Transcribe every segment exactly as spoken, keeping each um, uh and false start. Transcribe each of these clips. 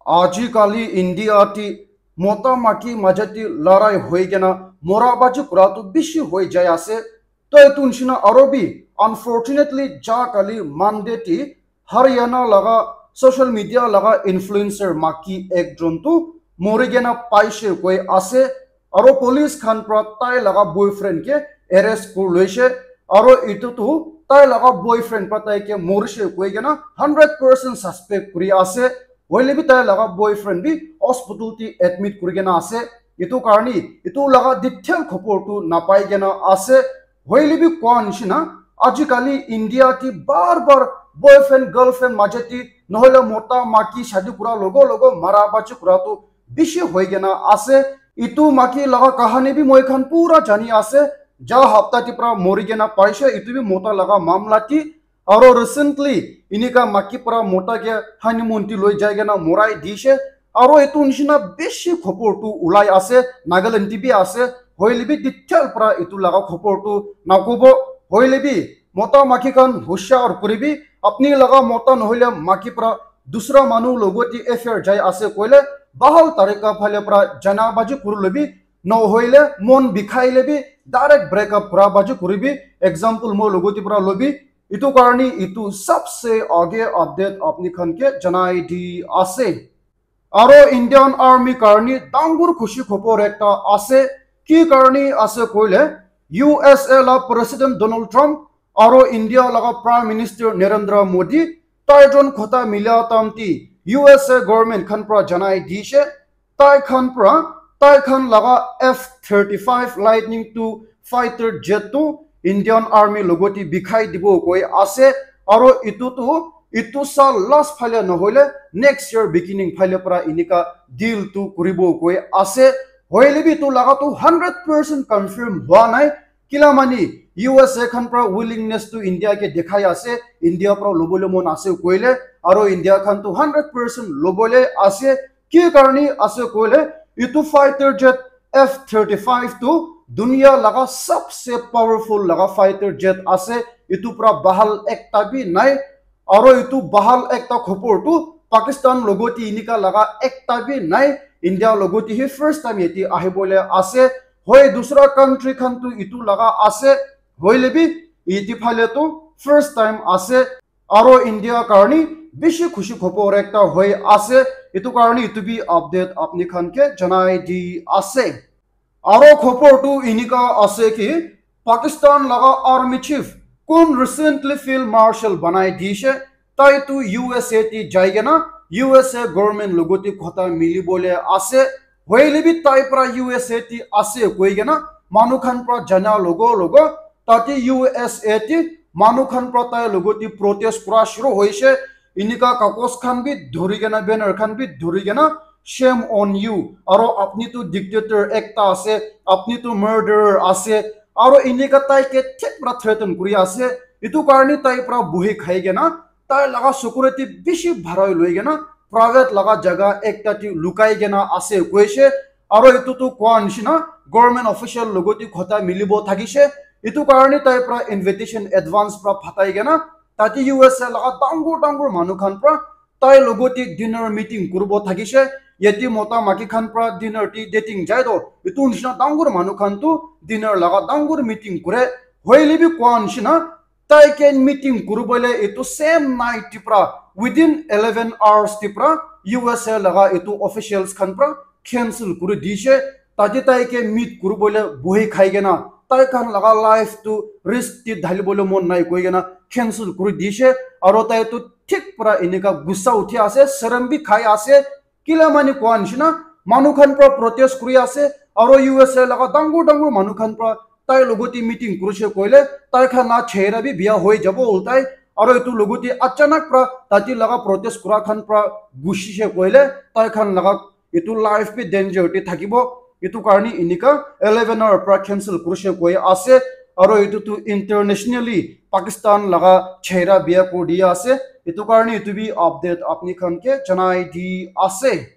Aji kali India ti mota maki maja ti larai hoi kena mora baji kura tu bishi hoi jai ase. To etu nishina aro bi unfortunately ja kali Monday ti Haryana laga social media laga influencer maki ekjon tu mori kena paishe koi ase. Aro police khan pra tai laga boyfriend ke arrest kuri loishe. Aro etu tu tai laga boyfriend pra tai ke morishe koi kena hundred percent suspect kuri ase. Hoile bi tai laga boyfriend bi hospital ti admit kuri kena ase. Etu karni etu laga detail khobor tu napai kena ase. Hoile bi koa nishina, aji kali India ti bar bar boyfriend girlfriend maje ti nohole mota maki shadi kura logo logo mara bachi kura tu bishi hoi kena ase. Etu maki laga kahani bi moi khan pura jani ase. Ja hapta ti pra mori kena paishe, etu bi mota laga mamla ti. Aro recently, inika maki pra mota ke honeymoon ti loi jai kena morai dishe. Aro etu nishina bishi khobor tu ulai ase, Nagaland ti bi ase. Hoile bi detail pra etu laga khobor tu nakobo. Hoile bi mota maki khan hushar kuribi, apni laga mota nohole maki pra dusra manu logot ti affair jai ase koile, bahal tarika phale pra jana baji kuri lobi, nohoile mon bikhai le bi direct break up kura baji kuribi. Example mo logot ti pra lobi. Etu karni etu sabse aage update apni khan ke janai di ase. Aro Indian Army karni dangur khushi khobor ekta ase. Ki karni ase koile, U S A la President Donald Trump aro India laga Prime Minister Narendra Modi tai jon khota mila tamti U S A government khan pra janai dishe. Tai khan pra, tai khan laga F thirty-five Lightning two fighter jet tu Indian Army logot ti bikhai dibo koi ase. Aro etu tu, etu sal last phale nohoile next year beginning phale pra inika deal tu kuribo koi ase. Hoile bi etu laga tu hundred percent confirm hua nai. Kila mani U S A khan pra willingness tu India ke dekhai ase, India pra lobole mon ase koile, aro India khan tu hundred percent lobole ase. Ki karni ase koile, etu fighter jet F thirty-five tu dunia laga sabse powerful laga fighter jet ase. Etu pra bahal ekta bi nai. Aro etu bahal ekta khobor tu Pakistan logot ti inika laga ekta bi nai. India logot ti hi first time yate ahibole ase. Hoi dusra country khan tu etu laga ase. Hoile bi yate phale tu first time ase. Aro India karni bishi khushi khobor ekta hoi ase. Etu karni etu bi update apni khan ke janai di ase. Aro khobor tu inika ase ki Pakistan laga army chief kun recently field marshal banai dishe, tai tu U S A ti jai kena U S A government logot ti khota milibole ase. Hoile bi tai pra U S A ti ase koi kena manu khan pra jana logo logo tate U S A ti manu khan pra tai logot ti protest kura shuru hoishe. Inika kakos khan bi dhuri kena, banner khan bi dhuri kena, "Shame on you," aro "Apni tu dictator ekta ase, apni tu murderer ase," aro inika tai ke thik pra threaten kuri ase. Etu karni tai pra buhi khai kena, tai laga security bishi bharai loi kena, private laga jaga ekta ti lukai kena ase koishe. Aro etu tu koa nishina government official logot ti khota milibo thakishe. Etu karni tai pra invitation advance pra phatai kena, tate U S A laga dangur dangur manu khan pra tai logot ti dinner meeting kuribo thakishe. Yate mota maki khan pra dinner ti dating jai to, etu nishina dangur manu khan tu dinner laga dangur meeting kure. Hoile bi koa nishina, tai ke meeting kuribole etu same night ti pra, within eleven hours ti pra U S A laga etu officials khan pra cancel kuri dishe. Tate tai ke meet kuribole bohi khai kena, tai khan laga life tu risk ti dhalibole mon nai koi kena cancel kuri dishe. Aro tai tu thik pra enika gussa uthi ase, serem bi khai ase. Kila mani koa nishina, manu khan pra protest kuri ase, aro U S A laga dangur dangur manu khan pra tai logot ti meeting kurishe koile, tai khan la chehra bi biya hoi jabo ultai, aro etu logot ti achanak pra tate laga protest kura khan pra gusishe koile, tai khan laga etu life bi danger te thakibo. Etu karni enika eleven hour pra cancel kurishe koi ase, aro etu tu internationally Pakistan laga chehra biya kuri diya ase. Etu karni etu bi update apni khan ke janai di ase.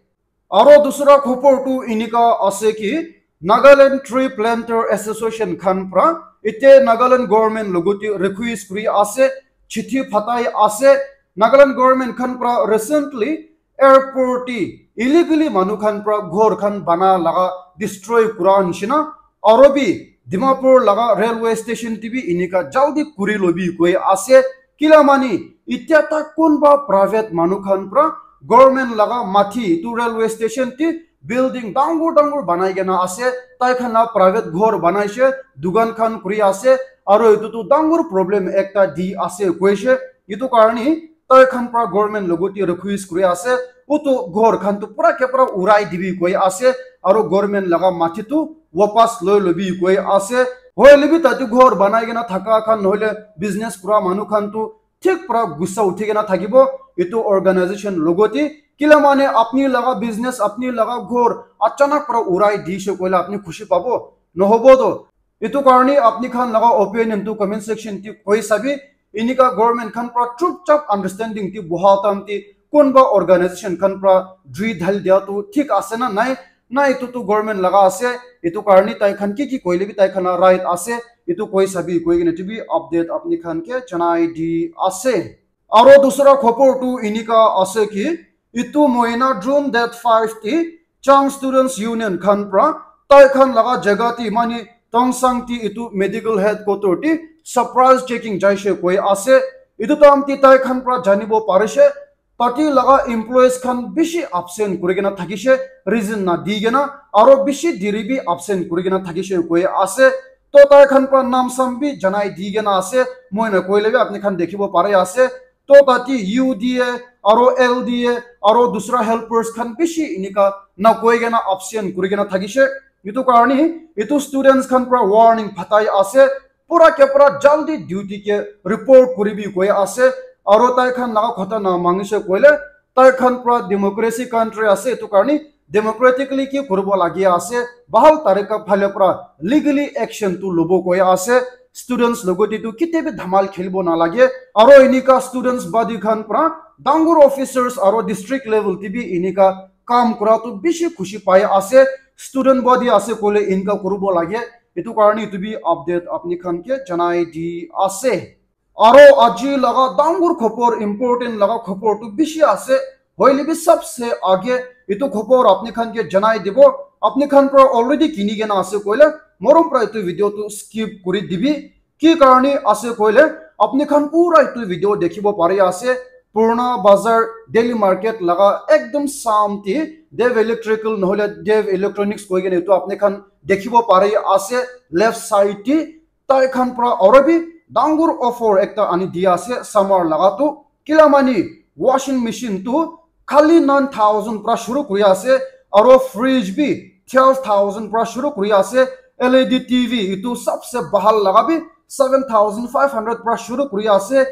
Aro dusra khobor tu enika ase ki Nagaland Tree Planter Association khan pra ite Nagaland government logot ti request kuri ase, chithi phatai ase. Nagaland government khan pra recently Airport te illegally manu khan pra ghor khan bana laga destroy kura nishina, aro bi Dimapur laga railway station te bi enika jaldi kuri lobi koi ase. Kila mani, itya tak kunba private manu khan pra government laga mathi tu railway station te building dangor dangor banai kena ase, tai khan la private ghor banaise, dukan khan kuri ase, aro etu tu dangor problem ekta di ase koise. Etu karni tai khan pra government logot te request kuri ase, utu ghor khan tu pura ke pura urai dibi koi ase, aro government laga mathi tu wapas loi lobi koi ase. Hoile bi tate ghor banai kena thaka khan nohole business kura manu khan tu thik pra gussa uthi kena thakibo etu organization logot te. Kila mane apni laga business, apni laga ghor achanak pra urai dise koile apni khushi pabo? Nohobo to. Etu karni apni khan laga opinion tu comment section te koi sabi. Enika government khan pra chupchap understanding te boha tam te kunba organization khan pra jui dhal dia tu thik ase na nai? Na, etu tu government laga ase, etu karni tai khan ki ki koile bi tai khan la right ase, etu koi sabi koi kena tu bi update apni khan ke janai di ase. Aro dusra khobor tu enika ase ki, etu mohina June date five te Chang Students Union khan pra tai khan laga jaga te mani Tongsang te etu medical headquarter te surprise checking jaise koi ase. Etu time te tai khan pra janibo parise, tate laga employees khan bishi absent kuri kena thakise, reason na di kena, aro bishi diri bi absent kuri kena thakise koi ase. To tai khan pra nam sam bi janai di kena ase, moi na koile bi apni khan dekhibo pare ase. To tate U D A aro L D A aro dusra helpers khan bishi enika na koi kena absent kuri kena thakise. Etu karni etu students khan pra warning phatai ase, pura ke pura jaldi duty ke report kuribi koi ase, aro tai khan laga khota na mangise koile tai khan pra democracy country ase, etu karni democratically ki kuribo lagi ase, bahal tarika phale pra legally action tu lobo koi ase. Students logot te tu kite bi dhamal khelibo na lage, aro enika students body khan pra dangor officers aro district level te bi enika kam kura tu bishi khushi pai ase. Student body ase koile enika kuribo lage, etu karni etu bi update apni khan ke janai di ase. Aro aji laga dangor khobor, important laga khobor tu bishi ase, hoile bi sabse age etu khobor apni khan ke janai dibo. Apni khan pra already kini kena ase koile, morom pra etu video tu skip kuri dibi. Ki karni ase koile, apni khan pura etu video dekhibo pari ase, Purana Bazar daily market laga ekdum sam te Dev Electrical nohole Dev Electronics koi kena etu apni khan dekhibo pari ase, left side te tai khan pra aru bi dangor offer ekta ani di ase summer laga tu. Kila mani washing machine tu khali nine thousand pra shuru kuri ase, aru fridge bi twelve thousand pra shuru kuri ase, L E D T V itu sabse bahal laga bi seven thousand five hundred pra shuru kuri ase,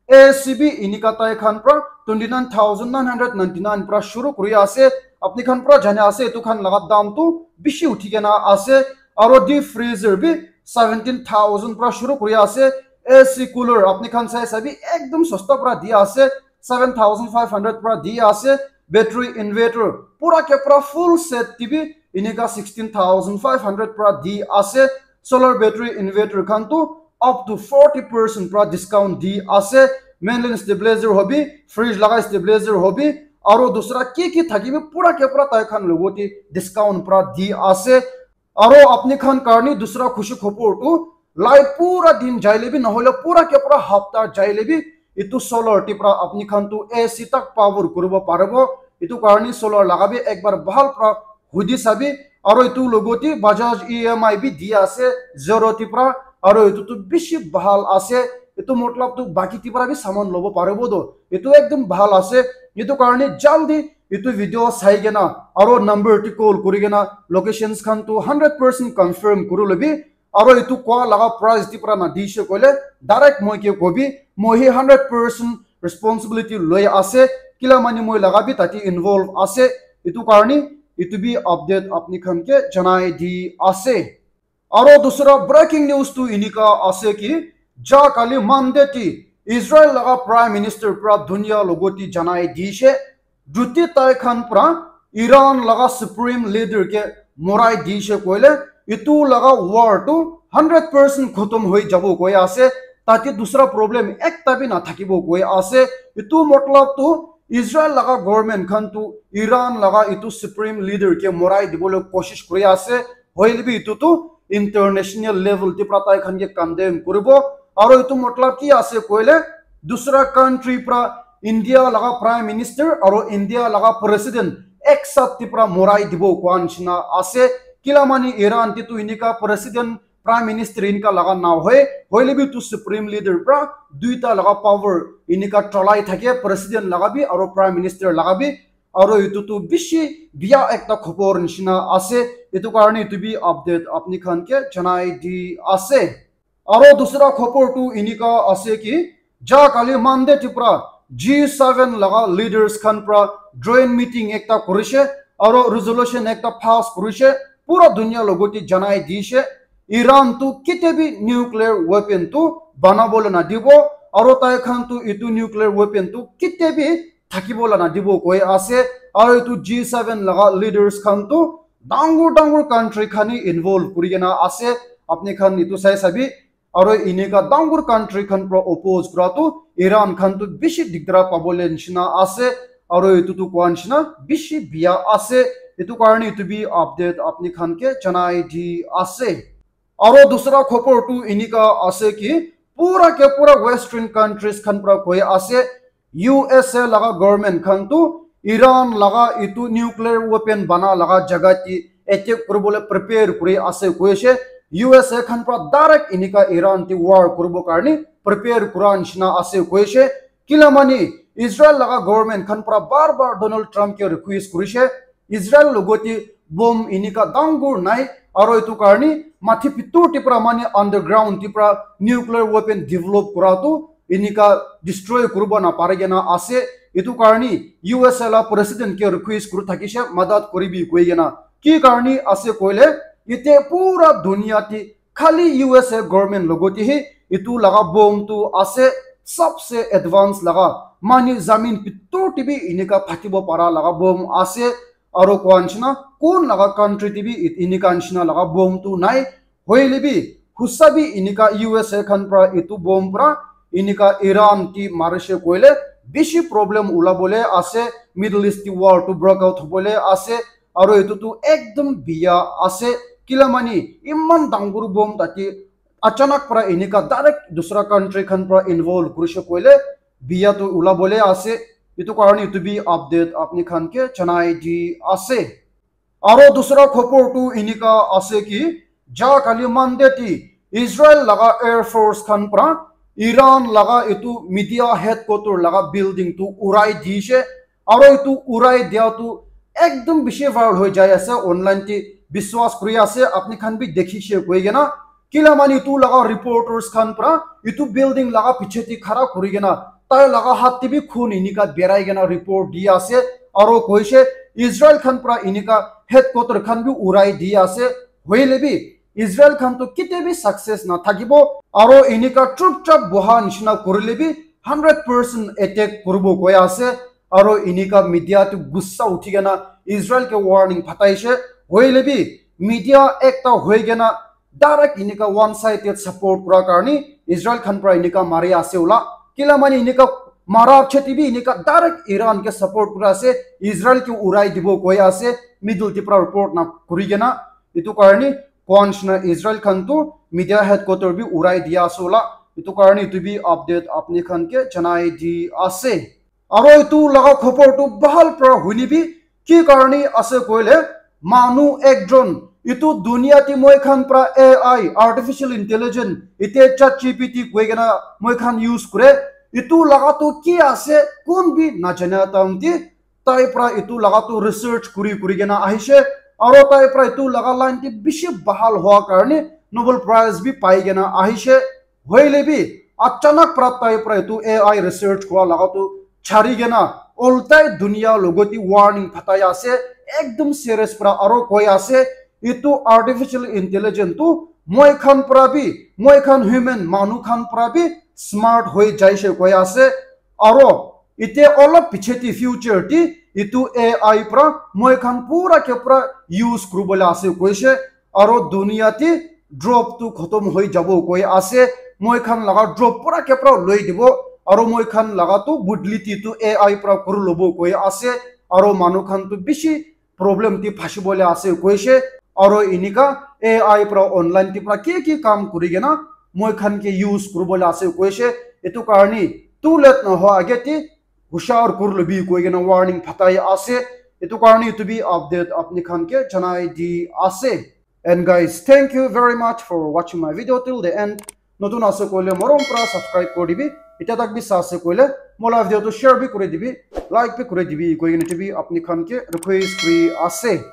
A C bi inika tai khan pra twenty nine thousand nine hundred ninety nine pra shuru kuri ase. Apni khan pra jane ase, etu khan laga dam tu bishi uthi kena ase. Aro deep freezer bi seventeen thousand pra shuru kuri ase. A C cooler apni khan sai sabi ekdum sosta pra di ase, seven thousand five hundred pra di ase. Battery inverter pura ke pura full set te bi inika sixteen thousand five hundred pra di ase. Solar battery inverter khan tu up to forty percent pra discount di ase. Mainland stabilizer hobi, fridge laga stabilizer hobi, aro dusra ki ki thakibi pura ke pura tai khan logot te discount pra di ase. Aro apni khan karni dusra khushi khobor tu light pura din jaile bi, nohole pura ke pura hapta jaile bi, itu solar te pra apni khan tu A C tak power kuribo paribo. Itu karni solar laga bi ekbar bahal pra hudi sabi. Aro itu logot te Bajaj E M I bi di ase zero te pra. Aro itu tu bishi bahal ase. Itu matlab tu baki te pra bi saman lobo paribo do. Itu ekdum bahal ase. Itu karni jaldi itu video sai kena aro number te call kuri kena locations khan tu hundred percent confirm kuri lobi. Aro itu koa laga price te pra na dishe koile direct moi ke kobi, moi hi hundred percent responsibility loi ase, kila mani moi laga bi tate involve ase. Itu karni itu bi update apni khan ke janai di ase. Aro dusra breaking news tu inika ase ki, ja kali Monday ti Israel laga Prime Minister pra dunia logot te janai dishe, juti tai khan pra Iran laga supreme leader ke morai dishe koile, itu laga war tu hundred percent khotom hoi jabo koi ase, tate dusra problem ekta bi na thakibo koi ase. Itu matlab tu Israel laga government khan tu Iran laga itu supreme leader ke morai dibole koshish kuri ase, hoile bi itu tu international level te pra tai khan ke condemn kuribo. Aro itu matlab ki ase koile, dusra country pra India laga prime minister aro India laga president ek saath te pra morai dibo koa nishina ase. Kila mani Iran te tu inika president, prime minister inika laga na hoi, hoile bi tu supreme leader pra duita laga power inika cholai thake, president laga bi aro prime minister laga bi. Aro itu tu bishi biya ekta khobor nishina ase. Itu karne itu bi update apni khan ke janai di ase. Aro dusra khobor tu inika ase ki, ja kali Monday te pra G seven laga leaders khan pra joint meeting ekta kurishe, aro resolution ekta pass kurishe, pura dunia logote janai dishe, Iran tu kete bi nuclear weapon tu banabole nadibo, aro tai khan tu itu nuclear weapon tu kete bi thakibo la nadibo koi ase. Aro itu G seven laga leaders khan tu dangor dangor country khan hi involve kuri kena ase. Apni khan itu sai sabi, aro inika dangor country khan pra oppose kura tu Iran khan tu bishi digdara pabole nishina ase. Aro itu tu koa nishina bishi biya ase. Itu karne itu bi update apni khan ke janai di ase. Aro dusra khobor tu inika ase ki, pura ke pura western countries khan pra koi ase, U S A laga government khan tu Iran laga itu nuclear weapon bana laga jaga te attack kuribole prepare kuri ase koishe. U S A khan pra direct inika Iran te war kuribo karne prepare kura nishina ase koishe. Kila mani Israel laga government khan pra bar bar Donald Trump ke request kurishe, Israel logote bomb inika dangor nai, aro itu karne mati pitor te pra mani underground te pra nuclear weapon develop kura tu inika destroy kuribo napare kena ase. Itu karne U S A la president ke request kuri thakishe, madad kuribi koi kena. Ki karne ase koile, ite pura dunia te khali U S A government logote hi itu laga bomb tu ase, sabse advance laga, mani zamin pitor te bi inika phatibo para laga bomb ase. Aro koa nishina, kun laga country te bi it-, inika nishina laga bomb tu nai. Hoile bi, husa bi inika U S A khan pra itu bomb pra inika Iran te marishe koile bishi problem ulabole ase, Middle East te war tu break out hobole ase. Aro itu tu ekdom biya ase. Kila mani iman dangor bomb tate achanak pra inika direct dusra country khan pra involve kurishe koile biya tu ulabole ase. Itu karne itu bi update apni khan ke janai di ase. Aro dusra khobor tu inika ase ki, ja kali Monday te Israel laga Air Force khan pra Iran laga itu media headquarter laga building tu urai dishe. Aro itu urai dia tu ekdom bishi viral hoi jai ase, online te biswas kuri ase, apni khan bi dekhishe koi kena. Kila mani itu laga reporters khan pra itu building laga piche te khara kuri kena tai laga hat te bi khun inika berai kena report di ase. Aro koishe Israel khan pra inika headquarter khan bi urai di ase. Hoile bi Israel khan tu kete bi success na thakibo. Aro inika chupchap boha nishina kurile bi hundred percent attack kuribo koi ase. Aro inika media tu gussa uthi kena Israel ke warning phataishe. Hoile bi media ekta hoi kena direct inika one sided support kura karne Israel khan pra inika mari ase ula. Kila mani inika mara cheti bi inika direct Iran ke support kura ase, Israel ke urai dibo koi ase, middle te pra report na kuri kena. Itu karne koa nishina Israel khan tu media headquarter bi urai dia ase ula. Itu karne itu bi update apni khan ke janai di ase. Aro itu laga khobor tu bahal pra huni bi ki karne ase koile, manu ekjon itu dunia te moi khan pra A I, artificial intelligence, ite chat G P T koi kena moi khan use kure. Itu laga tu ki ase, kun bi najana time te tai pra itu laga tu research kuri kuri kena ahishe. Aro tai pra itu laga line te bishi bahal hua karne Nobel Prize bi pai kena ahishe. Hoile bi achanak pra tai pra itu A I research kura laga tu chari kena oltai dunia logote warning phatai ase, ekdom serious pra aro koi ase, itu artificial intelligence tu moi khan pra bi, moi khan human manu khan pra bi smart hoi jaishe koi ase. Aro ite olop piche te future te itu A I pra moi khan pura ke pura use kuribole ase koishe. Aro dunia te drop tu khotom hoi jabo koi ase. Moi khan laga drop pura ke pura loi dibo. Aro moi khan laga tu budli ti tu A I pra kuri lobo koi ase. Aro manu khan tu bishi problem ti phasi bole ase koise. Aro inika A I pra online ti pra ki ki kam kuri kena moi khan ke use kuri bole ase koise. Etu karni too late na hoa age ti hushar kuri lobi koi kena warning phatai ase. Etu karni etu bi update apni khan ke janai di ase. And guys, thank you very much for watching my video till the end. Notun ase koile morom pra subscribe kuri dibi. Ita tak bi sa ase koile mola video tu share bi kuri dibi, like bi kuri dibi koi kena etu bi apni khan ke request kuri ase.